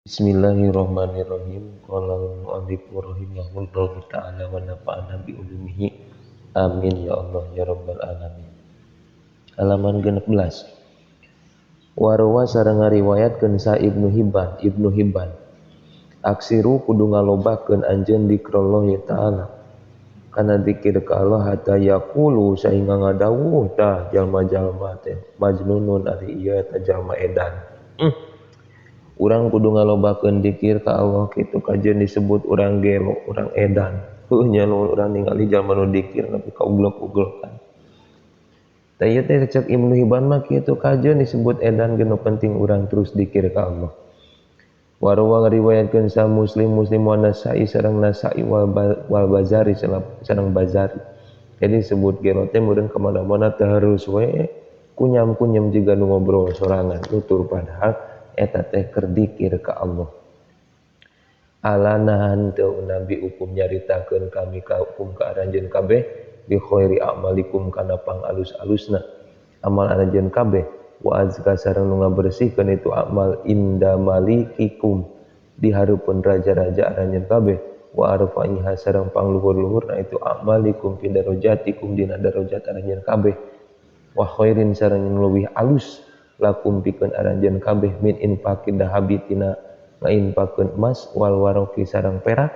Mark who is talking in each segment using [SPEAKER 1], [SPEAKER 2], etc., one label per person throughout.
[SPEAKER 1] Bismillahirrahmanirrahim. Qala al-mu'allif rahimahullahu ta'ala wa nafa'ana bi ulumihi. Amin ya Allah ya rabbal alamin. Halaman 16. Warwa sareng ngariwayatkeun sa Ibnu Hibban, Ibnu Hibban. Aksiru kudu ngalobakeun anjeun zikrullah ta'ala. Kana zikir ka Allah hatta yaqulu sahingga ngadawuh tah jalma-jalma teh majnunun ari ieu eta jalma edan. Urang kudu ngalobakeun dikir ka Allah kitu kajeun disebut urang gelo, urang edan. Heuh nya urang ningali jalma nu dikir tapi kauglok-uglokan. Tah ieu teh cek Ibnu Hibban mah kitu kajeun disebut edan ge nu penting urang terus dikir ka Allah. Warwa ngariwayatkeun sa Muslim, Muslim wa Nasa'i sareng Nasa'i wal Bazari sareng Bazari. Jadi disebut gelo teh meureun ka mana-mana teh harus we kunyam-kunyam jiga nu ngobrol sorangan tutur padahal eta teh keur dikir ka Allah. Alana henteu nabi hukum nyaritakeun kami ka hukum ka aranjeun kabeh bi khairi a'malikum kana pang alus-alusna amal aranjeun kabeh wa azka sareng nu ngabersihkeun itu amal inda malikikum di hareupeun raja-raja aranjeun kabeh wa arfa'iha sareng pangluhur-luhurna itu a'malikum fi darajatikum dina darajat aranjeun kabeh wa khairin sareng nu leuwih alus lakum pikeun aranjeun kabeh min infaqid dahabi tina ngainfakeun emas wal waroki sareng perak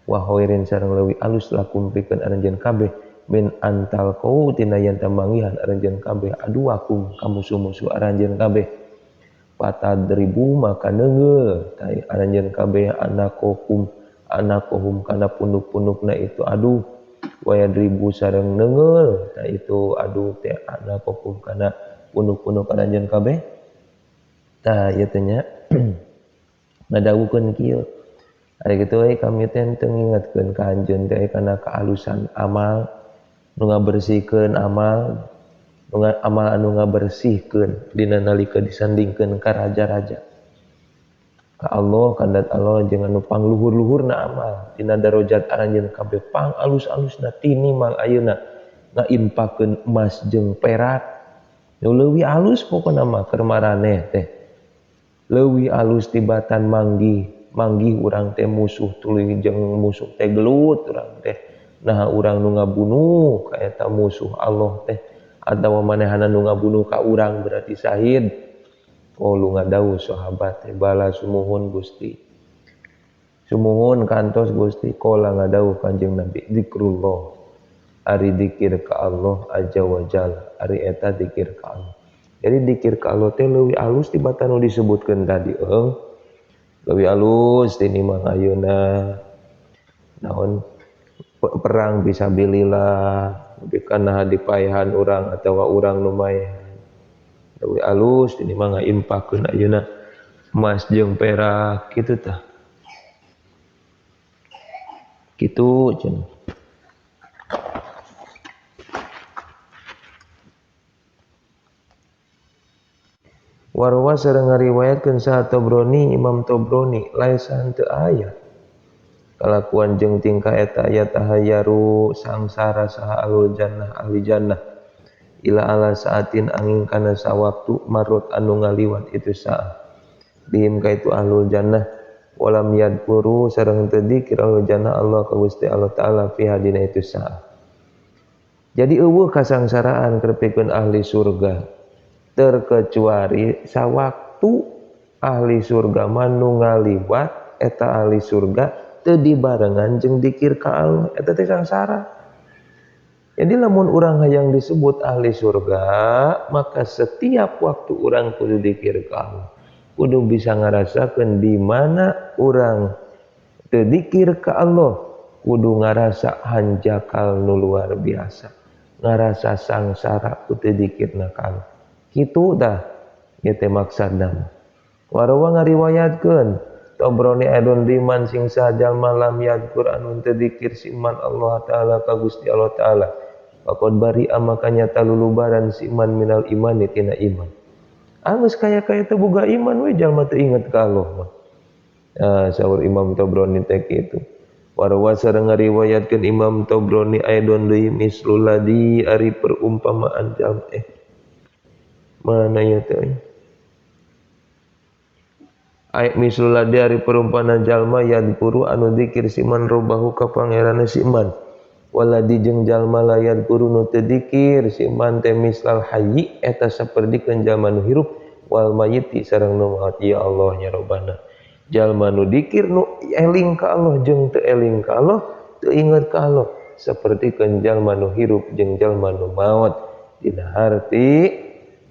[SPEAKER 1] wa khairin sareng leuwih alus lakum pikeun aranjeun kabeh min antal kau tina yen tamanggihan aranjeun kabeh aduakum ka musuh-musuh aranjeun kabeh patadribu maka neungeul tai aranjeun kabeh anakohum anakohum kana punuk-punukna itu aduh wayadribu sareng neungeul ta itu aduh teh anakohum kana punuk-punuk aranjeun kabeh tah ieu teh nya ngadawukeun kieu ari kitu we kami teh teu ngingetkeun ka anjeun teh kana kaalusan amal nu ngabersihkeun amal nu amal anu ngabersihkeun dina nalika disandingkeun ka raja-raja ka Allah kandat Allah jeung anu pangluhur-luhurna amal dina darajat aranjeun kabeh pang alus-alusna tinimbang ayeuna ngainpakeun emas jeung perak nu leuwih alus pokona mah keur maraneh teh leuwih alus tibatan manggih manggih urang teh musuh tuluy jeung musuh teh gelut urang teh nah urang nu ngabunuh ka eta musuh Allah teh atawa manehna nu ngabunuh ka urang berarti syahid. Oh lu ngadawuh sahabat teh bala sumuhun Gusti sumuhun kantos Gusti qala ngadawuh Kanjeng Nabi zikrullah ari dikir ka Allah azza wa jalla ari eta dikir ka Allah. Jadi dikir ka Allah teh leuwih alus tibatan nu disebutkeun tadi eueuh leuwih alus tinimbang ayeuna naon perang fisabilillah nepi kana dipaehan urang atawa urang nu maehan leuwih alus tinimbang ngainpakeun ayeuna emas jeung perak kitu tah kitu cenah. Warwa sareng ngariwayatkeun saha Tabrani Imam Tabrani laisa henteu aya kalakuan jeung tingkah eta aya tahayaru sangsara saha alul jannah ahli jannah ila ala saatin angin kana sawaktu marut anu ngaliwat itu saah bihim ka itu ahlul jannah walam yadkuru sareng teu dikir ahlul jannah Allah ka Gusti Allah taala fi hadina itu saah. Jadi eueuh kasangsaraan keur pikeun ahli surga terkecuali sawaktu ahli surga mah nu ngaliwat eta ahli surga teu dibarengan jeung dikir ka Allah eta teh sangsara. Jadi lamun urang hayang disebut ahli surga maka setiap waktu urang kudu dikir ka Allah, kudu bisa ngarasakeun di mana urang teu dikir ka Allah kudu ngarasa hanjakal nu luar biasa, ngarasa sangsara ku teu dikirna ka Allah. Kitu dah ieu teh maksudna. Warwa ngariwayatkeun Tabrani aidon liman sing sajalma lam yadkur anu teu dikir siman Allah taala ka Gusti Allah taala faqad bari maka nyata lulubaran siman minal imani tina iman. Anggeus kaya-kaya teu boga iman we jalma teu inget ka Allah mah. Nah, saur Imam Tabrani teh kitu. Warwa sareng ngariwayatkeun Imam Tabrani aidon deui mislul ladzi ari perumpamaan jalma mana ya teh Ai mislul ladzi ari perumpamaan jalma yadkuru anu dzikir si man robbahu ka pangeranna si man. Waladi jeung jalma la yadkuru nu teu dzikir si man teh mislal hayyi eta saperdikeun jalma nu hirup wal mayyiti sareng nu maot. Ya Allah ya Rabbana. Jalma nu dzikir nu eling ka Allah jeung teu eling ka Allah, teu inget ka Allah, sapertikeun jalma nu hirup jeung jalma nu maot. Dina harti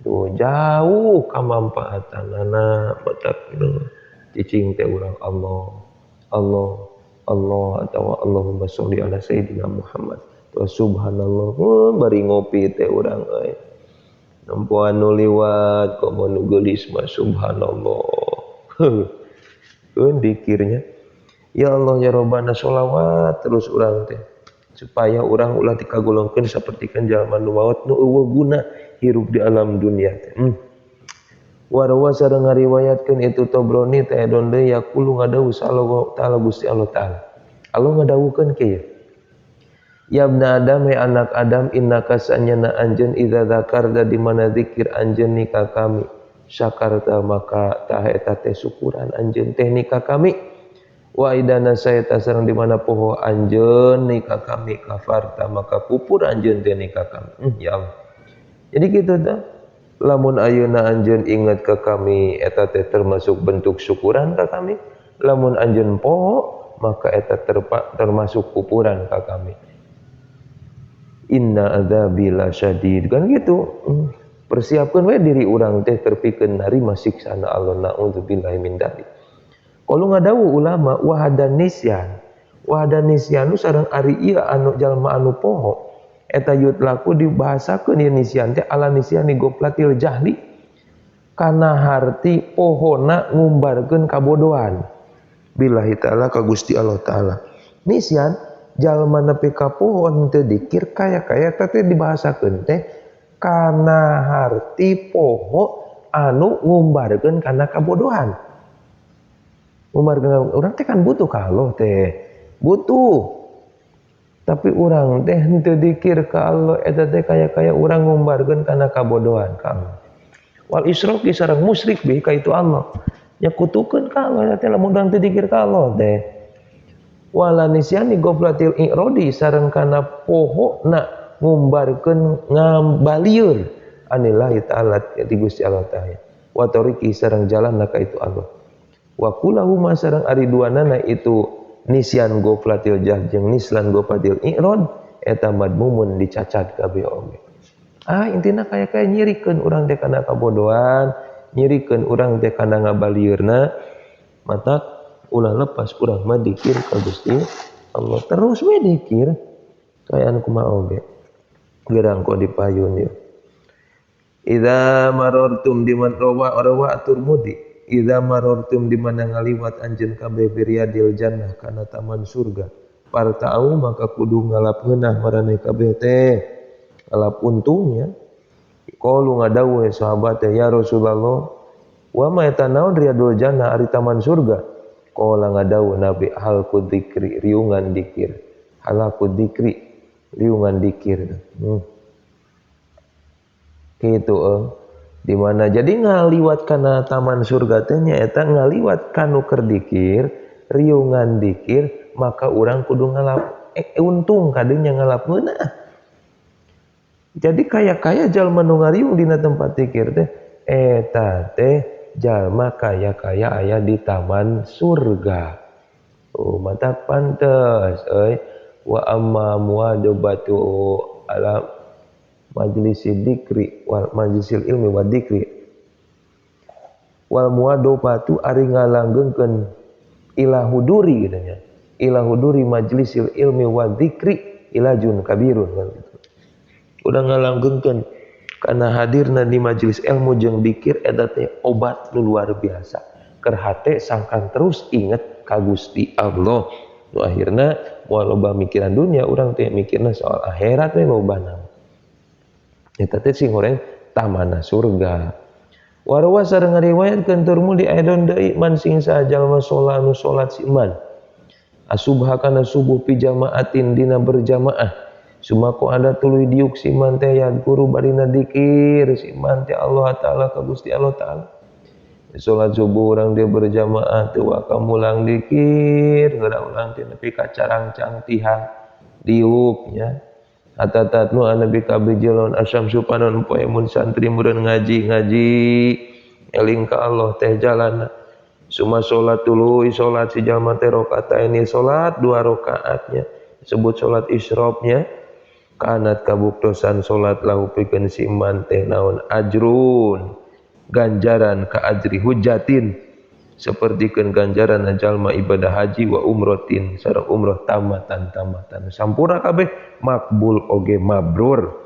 [SPEAKER 1] duh jauh kamampaatanana batakna cicing teh urang Allah Allah Allah atau Allahumma sholli ala sayyidina Muhammad wa subhanallah. Oh, bari ngopi teh urang euy nempoan nu liwat komo nu geulis mah subhanallah. Keun dikirnya ya Allah ya Rabbana, sholawat terus urang teh supaya urang ulah dikagolongkeun sapertikeun jalma nu maot nu eueuh guna hirup di alam dunia teh. Warwa sareng ngariwayatkeun itu Tobroni teh edon deui yaqulu ngadawuh sallallahu ta'ala Gusti Allah ta'ala. Allah ngadawuhkeun kieu. Ya ibna Adam, ya anak Adam, innaka sanyana anjeun idza dzakarta di mana zikir anjeun ni ka kami syakarta maka tah eta teh syukuran anjeun teh ni ka kami. Wa idana sayta sareng di mana poho anjeun ni ka kami kafarta maka kupur anjeun teh ni ka kami. Ya Allah. Jadi kitu tah. Lamun ayeuna anjeun ingat ka kami eta teh termasuk bentuk syukuran ka kami. Lamun anjeun poho maka eta termasuk kupuran ka kami. Inna adzabi lasyadid. Kan gitu. Persiapkeun we diri urang teh terpikeun narima siksana Allah, naudzubillahi min dzalik. Kalau ngadawuh ulama wahadan nisyan. Wahadan nisyan nu sareng ari ieu anu jalma anu poho eta yutlaku dibahasakeun ieu nisyan teh ala nisyani goflatil jahli kana harti pohona ngumbarkeun kabodohan billahi ta'ala ka Gusti Allah ta'ala. Nisyan jalma nepi ka pohon teu dikir kaya-kaya eta teh dibahasakeun teh kana harti poho anu ngumbarkeun kana kabodohan. Ngumbarkeun urang teh kan butuh ka Allah teh, butuh. Tapi urang teh henteu dikir ka Allah eta teh kaya-kaya urang ngumbarkeun kana kabodohan ka Allah. Wal isyraki sareng musyrik bi ka itu Allah. Nyakutukeun ka Allah eta teh lamun urang teu dikir ka Allah teh. Wala nisyani goflatil i'radi sareng kana pohona ngumbarkeun ngambalieur anillahi ta'ala ti Gusti Allah ta'ala. Wa tariqi sareng jalanna ka itu Allah. Wa kulahuma sareng ari duanana itu nisyan goflatil jah jeung nislan goflatil i'rad eta madmumun dicacat kabeh oge. Ah intina kaya-kaya nyirikeun urang teh kana kabodohan, nyirikeun urang teh kana ngabalieurna, mata ulah lepas urang mah dikir ka Gusti Allah terus we dikir kaayaan kumaha oge. Gerang kok dipayun ieu. Idza marartum diman rawa rawa atur mudi. Idza marartum di mana ngaliwat anjeun kabeh biriyadil jannah kana taman surga. Partau maka kudu ngalap heunah maraneh kabeh teh. Ngalap untungnya. Qalu ngadawuh sahabat teh ya Rasulullah, wa ma eta naon riyadul jannah ari taman surga? Qala ngadawuh Nabi halqu dzikri riungan dikir. Halaku dzikri riungan dikir. Kitu di mana jadi ngaliwat kana taman surga teh nyaeta ngaliwat kanu keur dikir, riungan dikir, maka urang kudu ngalap untung kadunya ngalap ngeunah. Jadi kaya-kaya jalma nu ngariung dina tempat dikir teh eta teh jalma kaya-kaya aya di taman surga. Oh, mata pantes euy. Wa amma muadabatu ala majlisi dikri wal majlisil ilmi wa dikri wal muadabatu ari ngalanggengkeun ila huduri gitu nya, ila huduri majlisil ilmi wa dikri ilajun kabirun kan gitu. Udah ngalanggengkeun kana hadirna di majelis ilmu jeung dikir eta teh obat nu luar biasa. Keur hate sangkan terus inget ka Gusti Allah. Nu akhirna moal loba mikiran dunia, urang teh mikirna soal akhirat we lobana. Eta teh sing goreng tamana surga. Warwa sareng ngariwayatkeun Turmudi aidon deui man sing sajalma salat nu salat si man. Asubha kana subuh pi jamaatin dina berjamaah. Sumako ada tuluy diuk si man teh ya guru barina dikir si man teh Allah taala ka Gusti Allah taala. Salat subuh urang dia berjamaah teu waka mulang dikir geura urang teh nepi ka carangcang tihang diuk nya. Hatta tatlu nepi ka bijilon asyamsu panon poe mun santri meureun ngaji-ngaji eling ka Allah teh jalana. Suma salat tuluy salat si jalma teh rakaataini salat 2 rakaatnya disebut salat isyrofnya. Kanat kabuktosan salat lahu pikeun si iman teh naon ajrun ganjaran ka ajri hujatin sapertikeun ganjaran jalma ibadah haji wa umrotin sareng umroh tamatan tamatan sampurna kabeh makbul oge mabrur.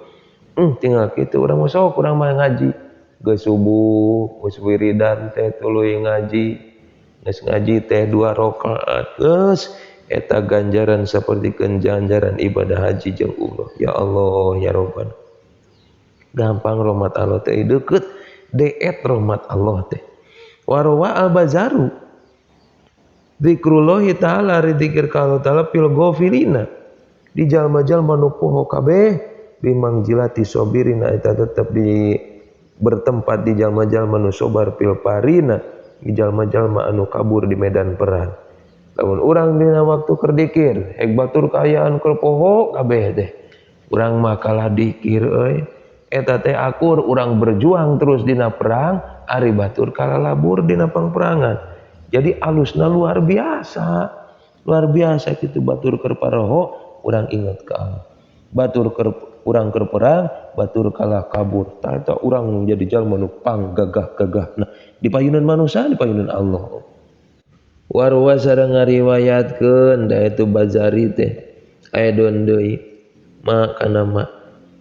[SPEAKER 1] Tinggal kitu urang mah sok urang mah ngaji geus subuh geus wiridan teh tuluy ngaji geus ngaji teh 2 rakaat geus eta ganjaran sapertikeun ganjaran ibadah haji jeung umroh. Ya Allah ya Rabbana, gampang rahmat Allah teh deukeut deet rahmat Allah teh. Warwa al-bazaru zikrullahi ta'ala rizikir ka Allah ta'ala fil ghafilina di jalma-jalma nu poho kabeh bimangjilati sabirina eta tetep di bertempat di jalma-jalma nu sobar fil parina di jalma-jalma anu kabur di medan perang. Lamun urang dina waktu keur dikir hek batur kaayaan keur poho kabeh teh urang mah kalah dikir euy. Eta teh akur urang berjuang terus dina perang ari batur kalalabur dina pangperangan. Jadi alusna luar biasa. Luar biasa kitu batur keur paroho urang ingat ka Allah. Batur keur urang keur perang batur kalah kabur. Tah eta urang jadi jalma nu panggagah-gagahna di payunan manusia di payunan Allah. Warwa sareng ngariwayatkeun da itu Bazari teh aya deui ma kana ma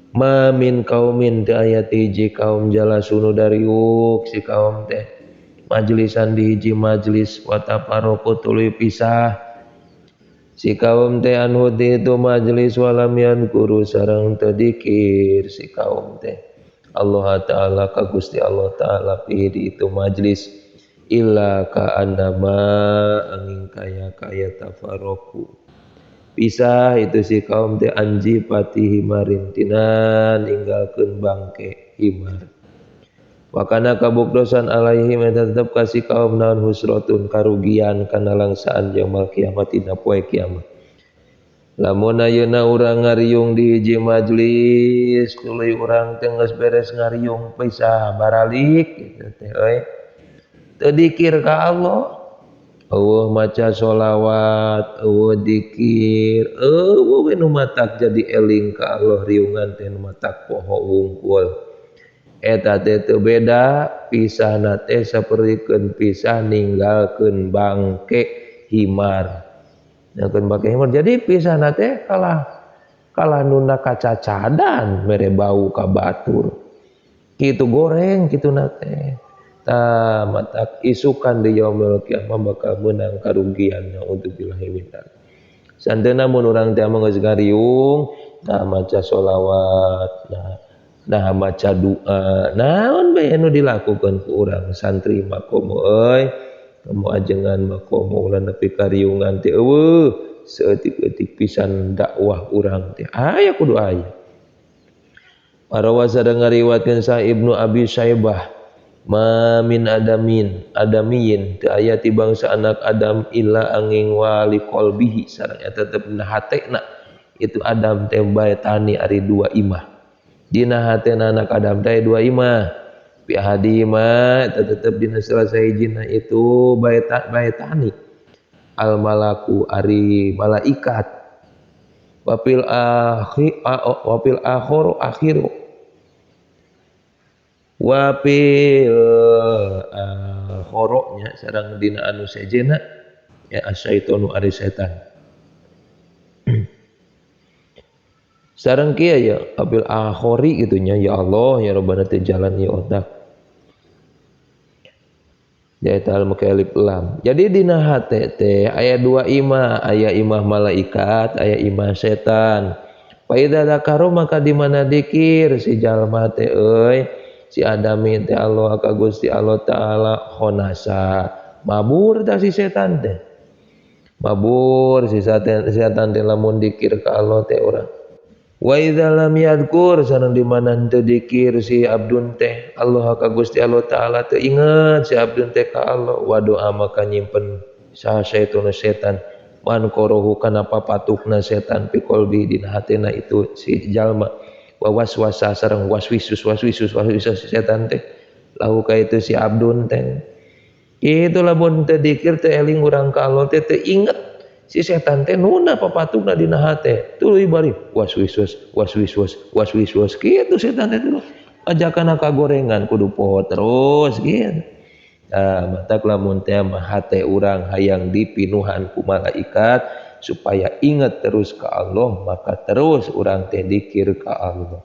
[SPEAKER 1] ma min kaumin teu aya ti hiji kaum jalasunu dariuk si kaum teh majlisan di hiji majlis wa tafarraqu tuluy pisah si kaum teh anhu di itu majlis walam yankuru sareng teu dikir si kaum teh Allah Ta'ala ka Gusti Allah Ta'ala pi di itu majlis illa ka annama angin kaya kaya tafarraqu pisah itu si kaum teh anji pati himarin tina ninggalkeun bangke himar. Wakana kabukdosan alaihim eta tetep ka si kaum naon husratun karugian kana langsaan yaumul kiamat dina poe kiamat. Lamun ayeuna urang ngariung di hiji majlis tuluy urang teh geus beres ngariung pisah baralik kitu teh euy. Teu dikir ka Allah. Eueuh maca sholawat, eueuh dikir, eueuh we nu matak jadi eling ka Allah riungan teh nu matak poho wungkul. Eta teh teu beda pisahna teh sapertikeun pisah ninggalkeun bangke himar. Ninggalkeun bangke himar. Jadi pisahna teh kalah nunda kacacadan mere bau ka batur. Kitu goreng kituna teh. Ta matak isukan di yaumil kiamah bakal menang karugian naudzubillahi min dzalik. Santena mun urang teh geus ngariung, nah maca sholawat, nah maca doa, naon bae anu dilakukeun ku urang santri makomo euy, kamu ajengan makomo ulah nepi kariungan teh eueuh saeutik-eutik pisan dakwah urang teh aya kudu aya. Para wasa ngariwatkeun sa Ibnu Abi Syaibah ma min adamin adamiyin teu aya ti bangsa anak Adam illa angin wali qalbihi sareng eta tetep dina hatena itu Adam teh bae tani ari dua imah dina hatena anak Adam teh dua imah bi ahadima eta tetep dina salah sahijina itu bae tani al malaku ari malaikat wapil akhi wapil akhiru akhiru wapil akhirnya sareng dina anu sejena ya asyaitonu ari setan sareng kieu ya apil akhori gitu nya ya Allah ya Rabbana teh jalan ieu otak ya eta al mukalif lam. Jadi dina hate teh aya dua imah, aya imah malaikat, aya imah setan. Fa idza dzakaru maka di mana dikir si jalma teh euy si Adami teh Allah ka Gusti Allah Ta'ala khonasa mabur tah si setan teh mabur si setan teh lamun dikir ka Allah teh urang. Wa idza lam yadhkur sareng di mana henteu dikir si abdun teh Allah ka Gusti Allah Ta'ala teu inget si abdun teh ka Allah wa doa maka nyimpen saha syaitanu setan man korohu kana papatukna setan fi qalbi dina hatena itu si jalma wa waswasa sareng waswisus waswisus waswisus setan teh lahu ka itu si abdun teh. Kitu lamun teu dikir teu eling urang ka Allah teh teu inget si setan teh nuna papatukna dina hate tuluy bari waswisus waswisus waswisus kitu setan teh tuluy ajakana ka gorengan kudu poho terus kitu. Nah, matak lamun teh mah hate urang hayang dipinuhan ku malaikat supaya inget terus ka Allah maka terus urang teh dikir ka Allah.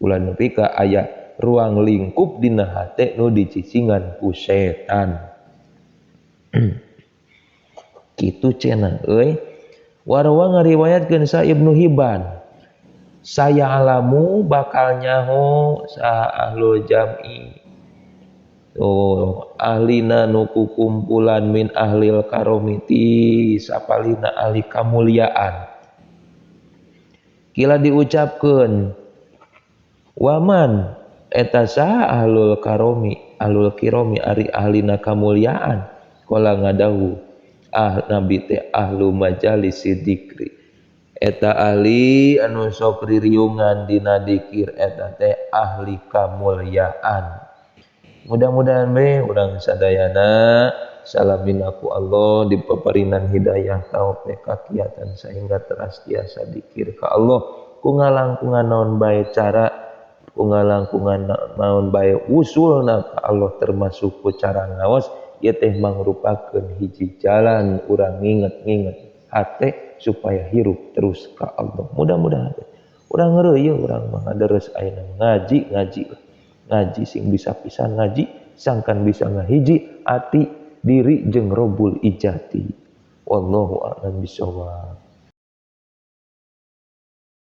[SPEAKER 1] Ulah nepi ka aya ruang lingkup dina hate nu dicicingan ku setan. Kitu cenah euy. Warwa ngariwayatkeun sa Ibnu Hibban. Saya alamu bakal nyaho sa ahlul jam'i. Oh, ahlina nu kukumpulan min ahlil karomiti sapalina ahli kamuliaan. Kila diucapkeun waman eta saha ahlul karomi ahlul kiromi ari ahlina kamuliaan kala ngadahu nabi teh ahlu majalis dzikri eta ahli anu sok ririungan dina dikir eta teh ahli kamuliaan. Mudah-mudahan we urang sadayana salamin aku Allah dipaparinan hidayah taufik kakiatan sehingga teras tiasa dikir ka Allah ku ngalangkungan naon bae cara ku ngalangkungan naon bae usulna ka Allah termasuk ku cara ngaos ieu teh mangrupakeun hiji jalan urang nginget-nginget hate supaya hirup terus ka Allah. Mudah-mudahan urang ngeureuyeuh urang mah ngaderes ayeuna ngaji ngaji ngaji sing bisa pisan ngaji sangkan bisa ngahiji ati diri jeung robul ijati. Wallahu a'lam bishawab.